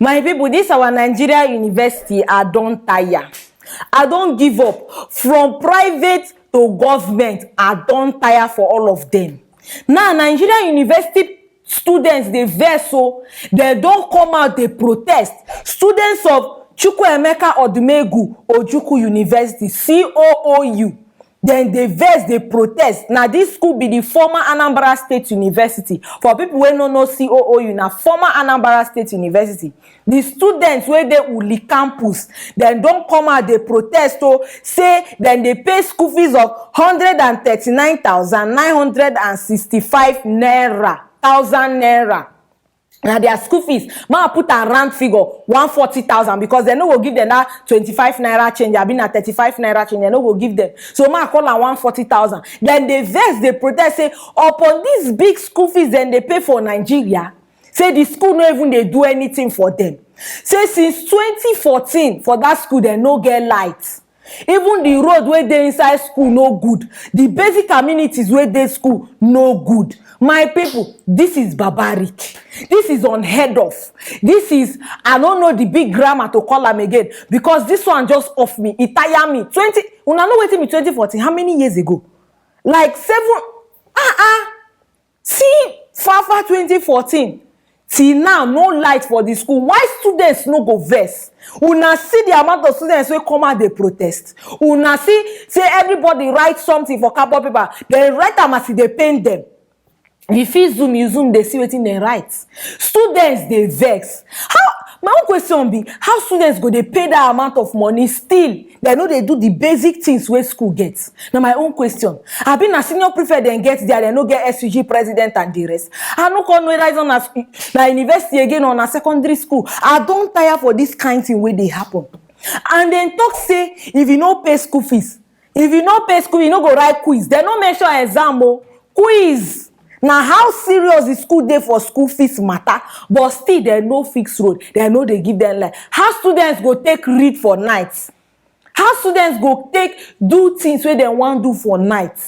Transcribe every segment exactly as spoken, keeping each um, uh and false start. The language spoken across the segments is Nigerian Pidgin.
My people, this our Nigeria university, I don tire. I don give up. From private to government, I don tire for all of them. Now, Nigeria university students dey vex, so they don come out dey protest. Students of Chukwuemeka Odumegwu Ojukwu University, C O O U, dem dey vex, dey protest. Na this school be the former Anambra State University. For people wey no know, C O O U na former Anambra State University. The students wey dey Uli campus, dem don come out dey protest o, say dem dey pay school fees of hundred and thirty-nine thousand nine hundred and sixty-five naira, thousand naira. Na their school fees, ma put am round figure, one forty thousand, because dem no go give them that twenty-five naira change, abi na thirty-five naira change, dem no go give them. So ma call am one forty thousand. Then they vex, they protest, say upon these big school fees dem dey pay for Nigeria, say the school no even dey do anything for them. Say since twenty fourteen, for that school, dem no get light. Even the road wey dey inside school no good. The basic amenities wey dey school no good. My people, this is barbaric. This is unheard of. This is, I don't know the big grammar to call am again, because this one just off me. E tire me. Twenty, una know wetin be twenty fourteen? How many years ago? Like seven. Ah ah. See, far far twenty fourteen till now, no light for the school. Why students no go vex? Una see the amount of students wey come out dey protest. Una see say everybody write something for cardboard paper, dem write am as e dey pain them. You fit zoom, you zoom, dey see wetin dem write. Students dey vex. How, my own question be, how students go dey pay that amount of money, still dem no dey do the basic things wey school get? Na my own question. Abi na senior prefect dem get there, dem no get S U G president and the rest? I no come know whether it's on as na university again or na secondary school. I don tire for this kind thing wey dey happen. And dem talk say if you no pay school fees, if you no pay school, you no go write quiz. Dem no mention exam o. Quiz. Na how serious the school dey for school fees matter, but still dem no fix road, dem no dey give them light. How students go take read for night? How students go take do things wey dem wan do for night?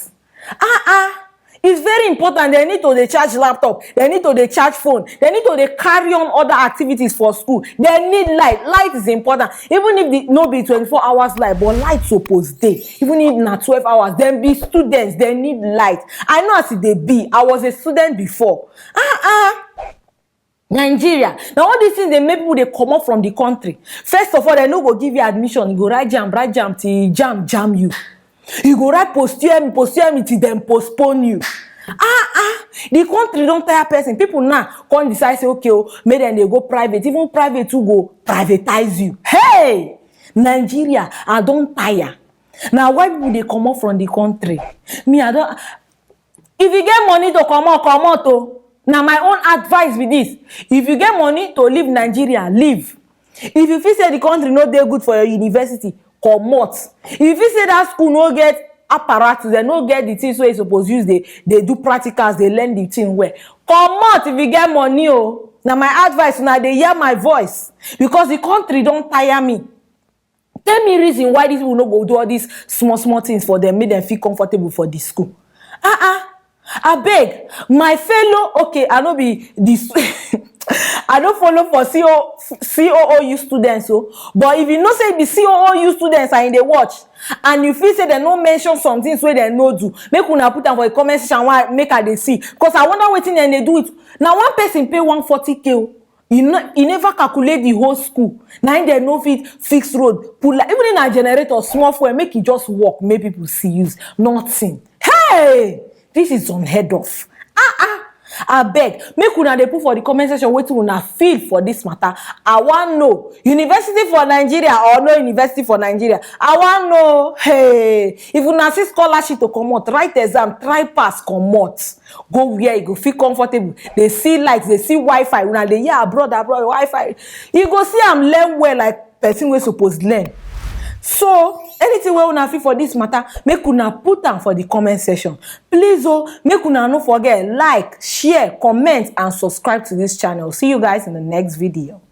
Ah ah, it's very important. Dem need to dey charge laptop, dem need to dey charge phone, dem need to dey carry on other activities for school. Dem need light. Light is important. Even if the, no be twenty-four hours light, but light suppose dey. Even if na twelve hours, dem be students, dem need light. I know as e dey be. I was a student before. Ah ah. Nigeria, na all these things dey make people dey comot from the country. First of all, dem no go give you admission, you go write jam, write jam till jam jam you. You go write post-U M E, post-U M E till dem postpone you. Ah ah, the country don tire person. People now come decide say, okay o, make dem dey go private. Even private too go privatize you. Hey, Nigeria, I don tire. Na why people dey comot from the country. Me, I don, if you get money to comot, comot o. Na my own advice be this. If you get money to leave Nigeria, leave. If you feel say the country no dey good for your university, comot. If you feel say that school no get apparatus, dem no get the things wey you suppose use dey dey do practicals, dey learn the thing well, comot if you get money o. Na my advice, una dey hear my voice, because the country don tire me. Tell me reason why these people no go do all these small small things for them, make them feel comfortable for the school. Ah ah. Abeg, my fellow, okay, I no be this, I no follow for C O, C O O U students o, but if you know say the C O O U students are in the watch, and you feel say dem no mention some things wey dem no do, make una put am for the comment section, why, make I dey see, because I wonder wetin dem dey do with. Na one person pay one forty K o. You know, you never calculate the whole school. Na im dem no fit fix road, put light, even if na generator, small fuel, make e just work, make people see use. Nothing. Hey, this is unheard of. Ah ah. Abeg, make una dey put for the comment section wetin una feel for this matter. I wan know, university for Nigeria or no university for Nigeria? I wan know. Hey, if una see scholarship to comot, write exam, try pass, comot. Go where you go feel comfortable. Dey see light, dey see Wi-Fi. Una dey hear abroad, abroad, Wi-Fi. You go see am learn well like person wey suppose learn. So anything wey una feel for this matter, make una put am for the comment section. Please o, make una no forget, like, share, comment, and subscribe to this channel. See you guys in the next video.